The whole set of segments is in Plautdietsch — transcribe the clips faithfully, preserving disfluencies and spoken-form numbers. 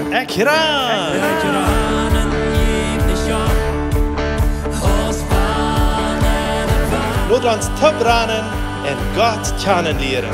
Ekj ran! Lot ons toop ranen un Gott kjanen lieren.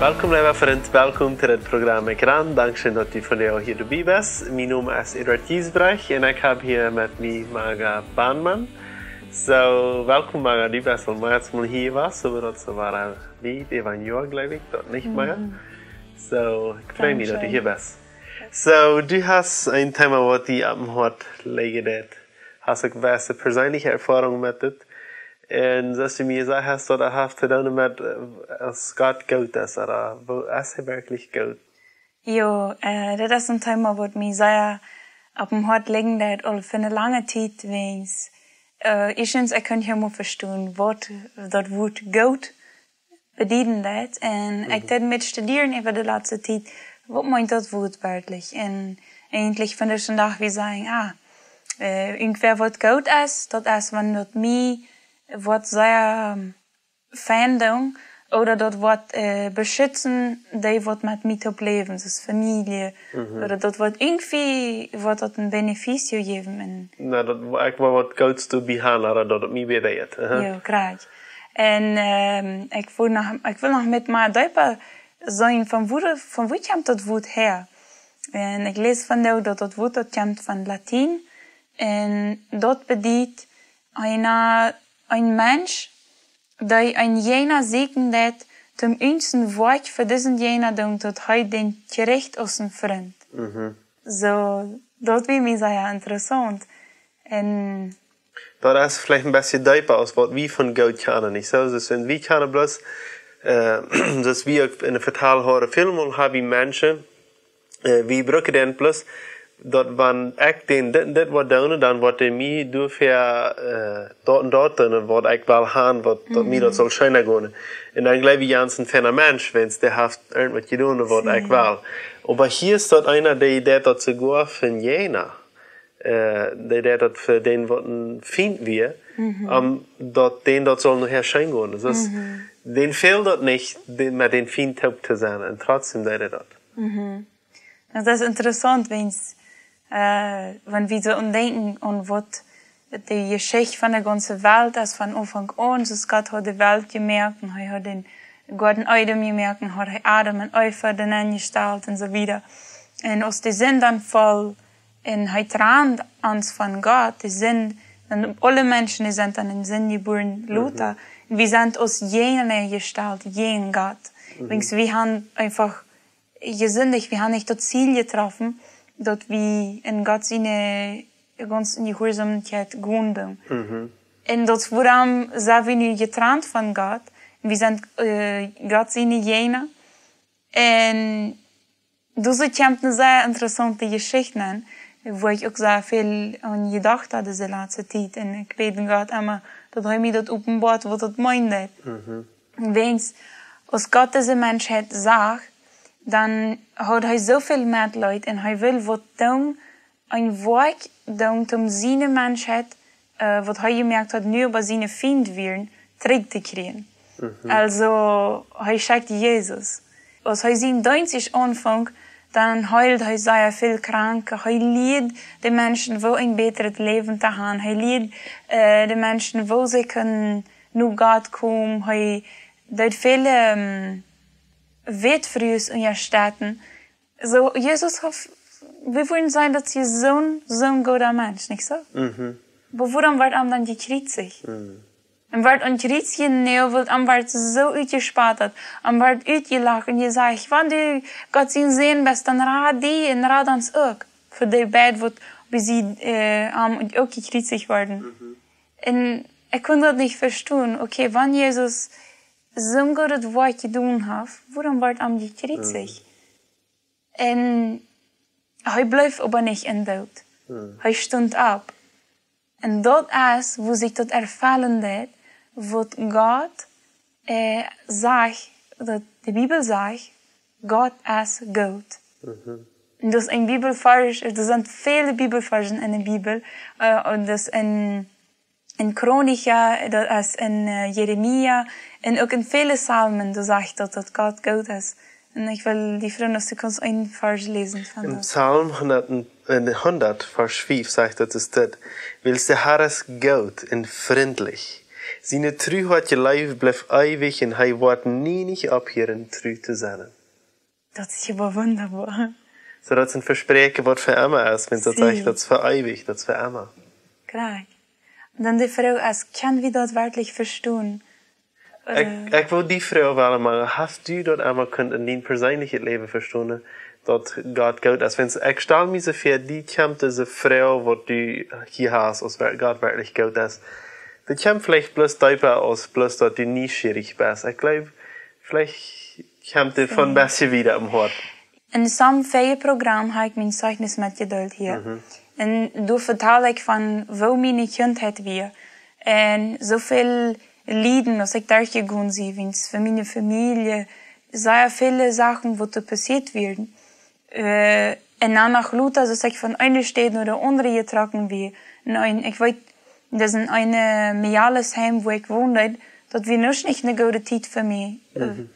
Welkom, leewe Frind, welkom to dit Programm Ekj ran. Dankscheen, daut du vondoag hia doabie best. Mien Nomen es Eduard Giesbrecht un ekj hab hia met mie Marga Bahnmann. Soo, welkom Marga, du best aul meist mol hia jewast, oba daut es aul wada, wie, äwa een Joa, jleew ekj, daut nich mea. Soo, ekj frei mie, daut du hia best. Soo, du hast een Thema, waut die opp däm Hoat lijen deit. Hast uk waut perseenelje Erfoarunk met dit. Un soo aus du mie jesajcht hast, daut haft to doonen met, äh, aus Gott goot es, ooda woo es hee werkjlich goot? Jo, äh, daut es een Thema, waut mie sea opp däm Hoat lijen deit, aul fa eene lange Tiet, wiels, äh, ieeschtens, ekj kunn nich mol vestonen, waut daut Wuat goot bedieden deit. Un ekj deed met studieren äwa de latste Tiet, waut meent daut Wuat werkjlich? Un eejentlich vondoag dän Dach, wie sajen, ah, äh, irjentwäa waut goot es, daut es, wan daut mie waut sea, ähm, fein doonen, ooda daut waut, äh, beschitzen, dee waut met mie toop läwen, soo aus Famielje, ooda daut waut irjentwäa waut daut een beneficio jäwen. Un na, daut, ekj well waut Goots doabie han, ooda daut mie wada jeit. Aha. Jo, krakjt. Un, ähm, ekj well noch, ekj well noch met mea deepa seenen, von wua, von wua kjemt daut Wuat häa? Un ekj läs vondoag, daut daut Wuat, daut kjemt von Latien. Un daut bediet eena, een Mensch, dee een Jäajna sieekjen deit, toom eenem waut fa disen Jäajna doonen, daut hee dän kjricht aus een Frint. Mhm. Soo, daut wia mie sea interessaunt. Un daut es veleicht een bät deepa aus waut wie von goot kjanen, nich soo? Soo, un wie kjanen bloos, äh, soo aus wie uk en de Vetal hieren, väl mol hab wie Menschen, äh, wie brucken dän bloos, daut wan ekj dän dit, dit waut doo, dan woat hee mie doafäa, äh, daut un daut doonen, waut ekj well han, waut, daut mie daut saul scheena gonen. Un dan jleew ekj, jans een feina Mensch, wiels dee haft irjentwaut jedonen, waut ekj well. Oba hia es daut eena, dee deit daut soogoa fa een Jäajna. Äh, dee deit daut fa dän, waut een Fient wia, om daut, dän daut saul nohäa scheen gonen. Soo, dän fält daut nich, dän, met dän Fient toop to sennen. Un trotzdäm deit hee daut. Mhm. Daut es interessaunt, wiels, äh, wan wie soo aundenkjen aun waut de Jeschicht von de gaunze Welt es, von Aunfank aun, soo aus Gott haud de Welt jemoakt un hee haud dän Goaden Eden jemoakt un haud hee Adam un Eva doa nenn jestalt un soo wieda. Un aus de Sind dan foll un hee trand ons von Gott, de Sind, dan aule Menschen, dee sent dan en Sind jebuaren, lota. Mhm. Un wie sent aus Jäajna jestalt, jäajen Gott. Mhm. Wiels wie han eefach jesindicht, wie han nich daut Ziel jetroffen, daut wie en Gott siene, gaunz en Jehuarsaumkjeit gonen doonen. Mhm. Un daut, wuarom sent wie nu jetrant von Gott? Wie sent, äh, Gott siene Jäajna. Un doa soo kjemt eene sea interessaunte Jeschicht aun, wua ekj uk sea väl aun jedocht haud dise latste Tiet. Un ekj bäd Gott emma, daut hee mie daut openboat, waut daut meent. Mhm. Wiels, aus Gott dise Menschheit sach, dan haud hee soo väl Metleet un hee wull waut doonen, een Woakj doonen, om siene Menschheit, äh, waut hee jemoakt haud, nu oba siene Fient wieren, trigj to kjrieen. Mhm. Aulsoo, hee schekjt Jesus. Aus hee sienen Deenst aunfunk, dan heeld hee sea väl Kranke. Hee lieed de Menschen, woo een bätret Läwen to han. Hee lieed, äh, de Menschen, woo see kunnen no Gott komen. Hee deed väle, ähm, Wätfrues unjastetten. Soo, Jesus haud, wie wudden sajen, daut es soon, soon gooda Mensch, nich soo? Mhm. Oba wuarom wort hee dan jekjriezicht? Mhm. Hee wort aum Kjriez jeneewelt, hee wort soo utjespott, hee wort utjelacht un jesajcht: "Wan du Gott sien Sän best, dan rad die un rad ons uk." Fa dee beid, waut bie see, äh, aum uk jekjriezicht worden. Mhm. Un ekj kunn daut nich vestonen. Okay, wan Jesus soon goodet Woakj jedonen haft, wuarom wort hee jekjriezicht? Mhm. Un hee bleef oba nich em Doot. Mhm. Hee stunt opp. Un daut es, wua sikj daut erfellen deed, waut Gott, äh, sajcht, daut de Bibel sajcht, Gott es goot. Mhm. Un daut es een Bibelvarsch, doa sent väle Bibelvarschen en de Bibel, äh, un daut es een en Chronika, daut es en äh, Jeremia un uk en väle Psalmen, doa sajcht daut, daut Gott goot es. Un ekj well die froagen, aus du kaust een Varsch läsen von En daut. Psalm hundat, en hundat, Varsch fief sajcht daut es dit: Wiels de Herr es goot un frintlich. Siene Tru haft je Leew blift eewich un hee woat nie nich opphieren tru to sennen. Daut es je wundaboa. Soo daut es een Vespräakjen waut fa emma es, wan daut sajcht, daut es fa eewich, daut es fa emma. Krakjt. Un dan de Froag es, kjenn wie daut werkjlich vestonen? Ekj, ekj wull die Froag wellen, mau hast du daut emma kunt en dien perseenlichet Läwen vestonen, daut Gott goot es? Wan ekj stal mie soo väa, die kjemt dise Froag, waut du hia hast, aus wer-, Gott werkjlich goot es. Daut kjemt veleicht bloos deepa aus bloos daut du nieschierich best. Ekj jleew, veleicht kjemt die von een bät wieda em Hoat. En soon väaje Program hab ekj mien Zeichnis metjedeelt hia. Un doa vetal ekj von woo miene Kjintheit wia. Un soo väl Lieden, aus ekj derchjegonen sie, wiels fa miene Famielje sea väle Sachen, waut doa passieet wieren. Äh, un dan noch lota, soo aus ekj von eene Städ no de aundre jetrocken wia. Un een, ekj weet, daut es en een Mejalesheim, wua ekj wond, daut wia noch nich ne goode Tiet fa mie. Äh,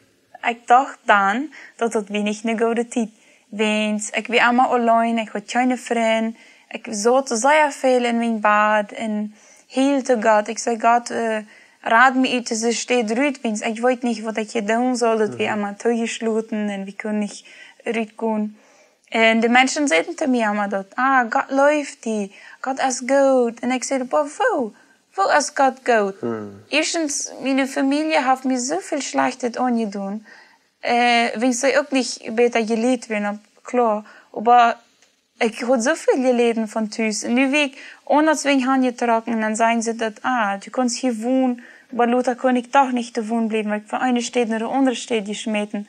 ekj docht dan, daut daut wia nich ne goode Tiet. Wiels ekj wia emma auleen, ekj haud kjeene Frind, ekj saut sea väl en mien Bad un hield to Gott. Ekj säd: Gott, äh, rad mie ut dise Städ rut, wiels ekj weet nich, waut ekj hia doonen saul. Daut wia emma toojeschloten un wie kunnen nich rutgonen. Un de Menschen säden to mie emma daut: Ah, Gott leeft die, Gott es goot. Un ekj säd: Oba woo? Woo es Gott goot? Ieeschtens, miene Famielje haft mie soo väl Schlajchtet aunjedonen. Äh, wan see uk nich bäta jelieet wieren, kloa. Oba ekj haud soo väl jeläden von Tus. Un nu wia ekj aundasch wajch hanjetrocken un dan säden see daut, ah, du kaust hia wonen, oba lota kunn ekj doch nich doa wonen bliewen, wiels ekj von eene Städ no de aundre Städ jeschmäten.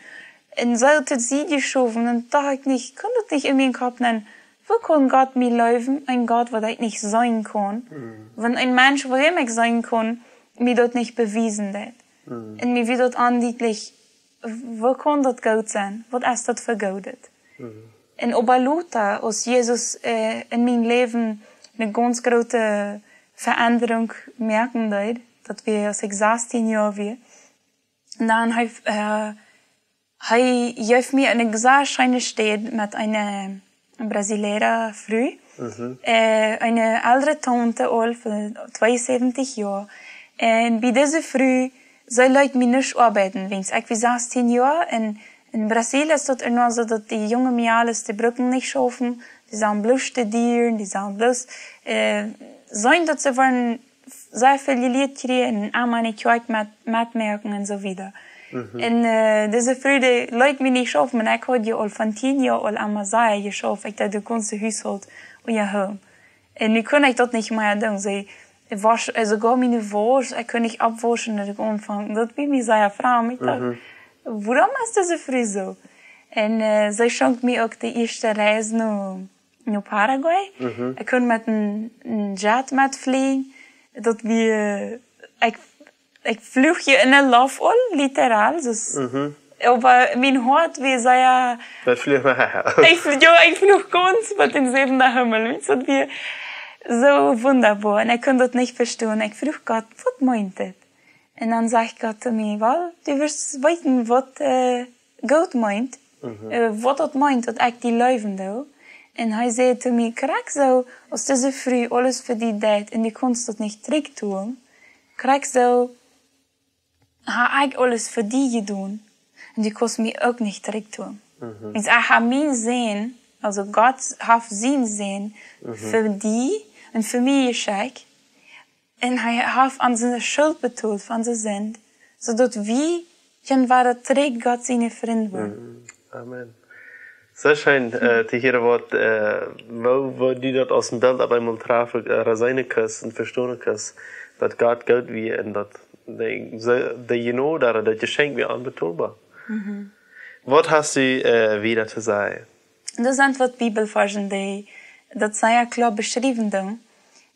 Un soo haud ekj see jeschowen un docht ekj nich, kunn daut nich en mienen Kopp nenn, woo kaun Gott mie leewen, een Gott, waut ekj nich seenen kaun, wan een Mensch, waut ekj seenen kaun, mie daut nich bewiesen deit. Un mie wia daut aundietlich, woo kaun daut goot sennen? Waut es daut fa Goodet? Un oba lota, aus Jesus, äh, en mien Läwen ne gaunz groote Veendrunk moaken deed, daut wia, aus ekj sastieen Joa wia, dan hee, äh, hee jeef mie ne sea scheene Städ met eene Brasileira Fru, äh, eene eldre Taunte aul von tweeunsäwentich Joa. Un bie dise Fru, see leet mie nich oabeiden, wiels ekj wia sastieen Joa un en Brasil es daut emma soo, daut dee junge Mejales, dee brucken nich schaufen, dee sellen bloos studieren, dee sellen bloos, äh, seenen, daut see woaren sea väl jelieet kjrieen un emma en de Kjoakj met, metmoaken un soo wieda. Un, äh, dise Fru, dee leet mie nich schaufen, un ekj haud je aul von tieen Joa aul emma sea jeschauft, ekj deed de gaunze Hushalt unjahoolen. Un nu kunn ekj daut nich mea doonen. See wausch, äh, soogoa miene Wausch, ekj kunn nich aufwauschen, daut ekj aunfunk. Daut wia mie sea framd. Ekj docht, wuarom es dise Fru soo? Un, äh, see schonk mie uk de ieeschte Reis no no Paraguay. Ekj kunn met een, een Jet metfleajen. Daut wia, ekj, ekj fluach je en de Loft aul, literell. Dus, oba mien Hoat wia sea, Daut fluach noch hecha. Ekj fl-, jo, ekj fluach gaunz bat en säwenda Himmel. Wiels daut wia soo wundaboa. Un ekj kunn daut nich vestonen. Ekj fruach Gott: Waut meent dit? Un dan sajcht Gott to mie: Well, du woascht weeten, waut, äh, Gott meent, äh, waut daut meent, daut ekj die leewen doo. Un hee säd to mie: Krakjt soo, aus dise Fru aules fa die deed un du kaust daut nich trigjtoolen, krakjt soo hab ekj aules fa die jedonen un du kaust mie uk nich trigjtoolen. Wiels ekj hab mienen Sän, aulsoo Gott haft sienen Sän fa die un fa mie jeschekjt. Un hee haft onse Schult betolt von onse Sind, soo daut wie kjennen wada trigj Gott siene Frind woaren. Amen. Sea scheen, äh, to hieren, waut, äh, woo, woo du daut aus een Bilt opp eemol trafen, äh, seenen kaust un vestonen kaust, daut Gott goot wia un daut de, de Jnod, daut Jeschenkj wia onbetolboa. Waut hast du, äh, wieda to sajen? Doa sent waut Bibelvarsch, dee daut sea kloa beschriewen doonen,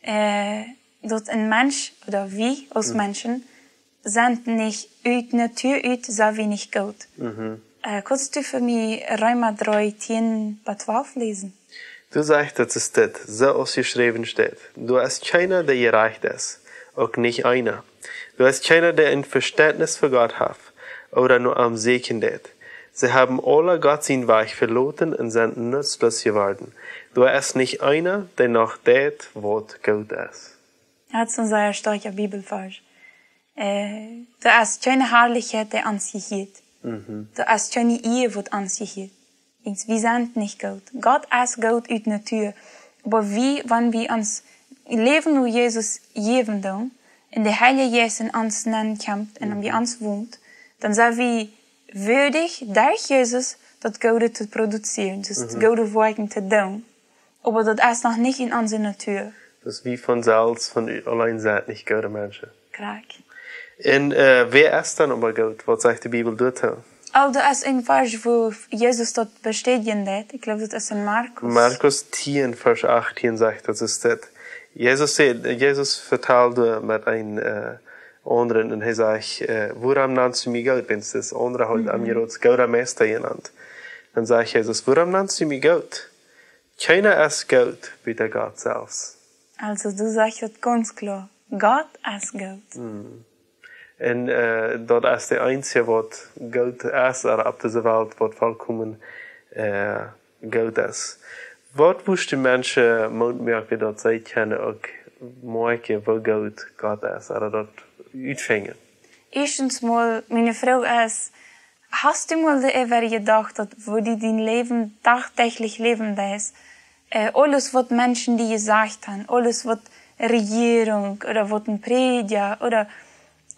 äh, daut een Mensch, ooda wie aus Menschen, sent nich ut Natua ut, sent wie nich goot. Äh, kaust du fa mie Reema dree, tieen bat twalf läsen? Doa sajcht et, daut es dit, soo aus jeschräwen steit: Doa es kjeena, dee jerajcht es, Uk nich eena. Doa es kjeena, dee een Vestentnis fa Gott haft ooda no am sieekjen deit. See haben aula Gott sien Wajch veloten un sent nutzloos jeworden. Doa es nich eena, dee noch deit, waut goot es. Daut es een sea stoakja Bibelvarsch. Äh, doa es kjeene Harlichkjeit, dee ons jehieet. Mhm. Doa es kjeene Ea, waut ons jehieet. Wiels wie sent nich goot. Gott es goot ut Natua. Oba wie, wan wie ons Läwen no Jesus jäwen doonen, un de Heilje Jeist en ons nenkjemt un wie Mhm. ons wont, dan sent wie wieedich, derch Jesus daut Goode to produzieren, daut Mhm. goode Woakjen to doonen. Oba daut es noch nich en onse Natua. Daut wie von selfst, von u-, auleen sent nich goode Menschen. Krakjt. Un, äh, wäa es dan oba goot? Waut sajcht de Bibel doatoo? Oh, doa es een Varsch, wua Jesus daut bestädjen deit. Ekj jleew, daut es en Markus. Markus tieen, Varsch achtieen sajcht, daut es dit. Jesus säd, Jesus vetald met een, äh, aundren un hee säd, äh, "Wuarom nannst du mie goot?" Wiels dis aundre haud Mhm. am jrods gooda Meista jenant. Dan säd Jesus, "Wuarom nannst du mie goot? Kjeena es goot, buta Gott selfst." Aulsoo, du sajchst daut gaunz kloa. Gott es goot. Mhm. Un, äh, daut es de eensje, waut goot es, ooda opp dise Welt, waut volkomen, äh, goot es. Waut wurscht du Menschen Moot moaken, daut see kjennen uk moakjen, woo goot Gott es, ooda daut utfinjen? Ieeschtens mol, miene Froag es, hast du mol doaräwa jedocht, daut woo du dien Läwen dachdeeglich läwen deist, äh, aules, waut Menschen die jesajcht haben, aules, waut Rejierunk ooda waut een Prädja ooda,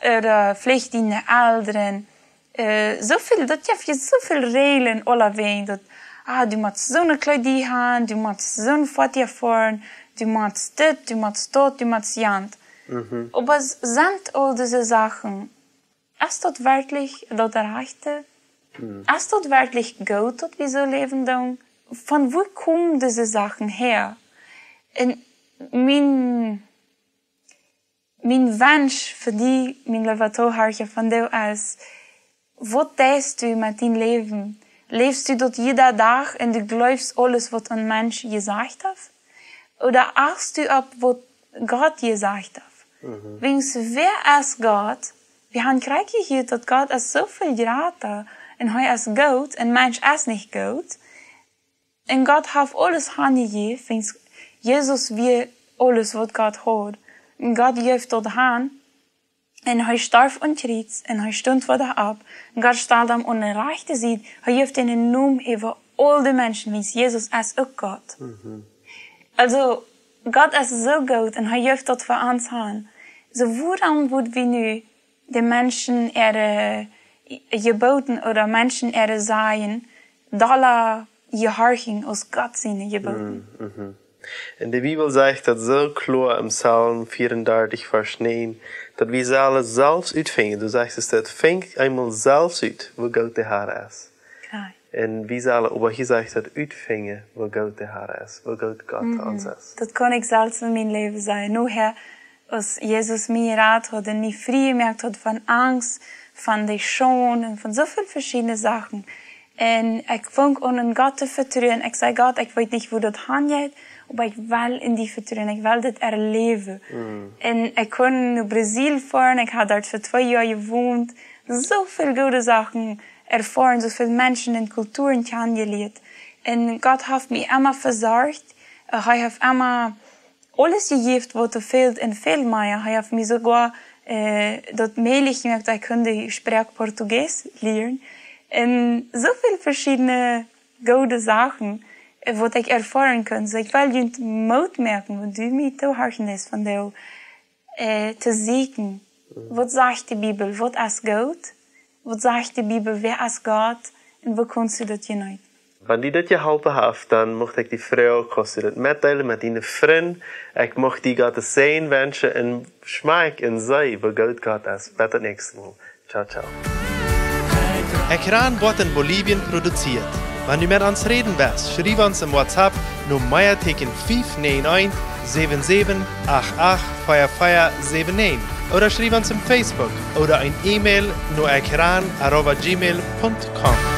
ooda veleicht diene Elren, äh, soo väl, daut jeft je soo väl Räajlen aulawäajen, daut, ah, du motst soone Kjleeda haben, du motst soon Foatieech foaren, du motst dit, du motst daut, du motst jant. Mhm. Oba s-, sent aul dise Sachen, es daut werkjlich daut Rajchte? Mhm. Es daut werkjlich goot, daut wie soo läwen doonen? Von wua komen dise Sachen häa? Un mien, mien Wunsch fa die, mien leewa Toohiera, vondoag es, waut deist du met dien Läwen? Läfst du daut jieda Dach un du jleefst aules, waut een Mensch jesajcht haft? Ooda achtst du opp, waut Gott jesajcht haft? Mhm. Wiels wäa es Gott? Wie haben krakjt jehieet, daut Gott es soo väl jrata un hee es goot, een Mensch es nich goot. Un Gott haft aules hanjejäft, wiels Jesus wia aules, waut Gott haud. Un Gott jeef daut han. Un hee storf aum Kjriez un hee stunt wada opp. Un Gott stald am aun de rajchte Sied. Hee jeef dän Nomen äwa aul de Menschen, wiels Jesus es uk Gott. Mhm. Aulsoo, Gott es soo goot un hee jeef daut fa ons han. Soo, wuarom woat wie nu de Menschen äare Jeboten ooda Menschen äare Sajen dolla jehorchen aus Gott siene Jeboten? Mm, mhm. Un de Bibel sajcht daut soo kloa em Psalm vierendartich, Varsch näajen, daut wie sellen selfst utfinjen. Du sajchst daut, finj eemol selfst ut, woo goot de Herr es. Kloa. Un wie sellen, oba hia sajcht daut, utfinjen, woo goot de Herr es, woo goot Gott Mhm. ons es. Daut kaun ekj selfst en mien Läwen seenen. Nohäa, aus Jesus mie jerat haud un mie frie jemoakt haud von Angst, von de Schaund un von soo väl veschiedne Sachen. Un ekj funk aun en Gott to vetruen. Ekj säd: "Gott, ekj weet nich, woo daut hanjeit, oba ekj well en die vetruen, ekj well dit erläwen." Mm. Un ekj kunn no Brasil foaren, ekj haud doa fa twee Joa jewont, soo väl goode Sachen erfoaren, soo väl Menschen un Kulturen kjanen jelieet. Un Gott haft mie emma vesorcht, äh, hee haft emma aules jejäft, waut doa fält un väl mea. Hee haft mie soogoa, äh, daut mäajlich jemoakt, daut ekj kunn de Sproak Portugiesisch lieren. Un soo väl veschiedne goode Sachen, äh, waut ekj erfoaren kunn. Soo, ekj well junt Moot moaken, wan du mie toohorchen deist vondoag, äh, to sieekjen. Mhm. Waut sajcht de Bibel? Waut es goot? Waut sajcht de Bibel? Wäa es Gott? Un woo kaust du daut jeneeten? Wan die dit jeholpen haft, dan mucht ekj die froagen, kaust du dit metdeelen met diene Frind. Ekj mucht die Gott sienen Säajen wenschen un schmakj un see, woo goot Gott es. Bat daut näakjste Mol. Ciao, ciao. Ekran woat en Bolivien produzieet. Wan du met ons räden west, schriew ons em WhatsApp no Meatieekjen fief näajen eent, säwen säwen acht acht, vea vea säwen näajen. Ooda schriew ons em Facebook ooda een E-Mail no ekran arroba gmail punkt com.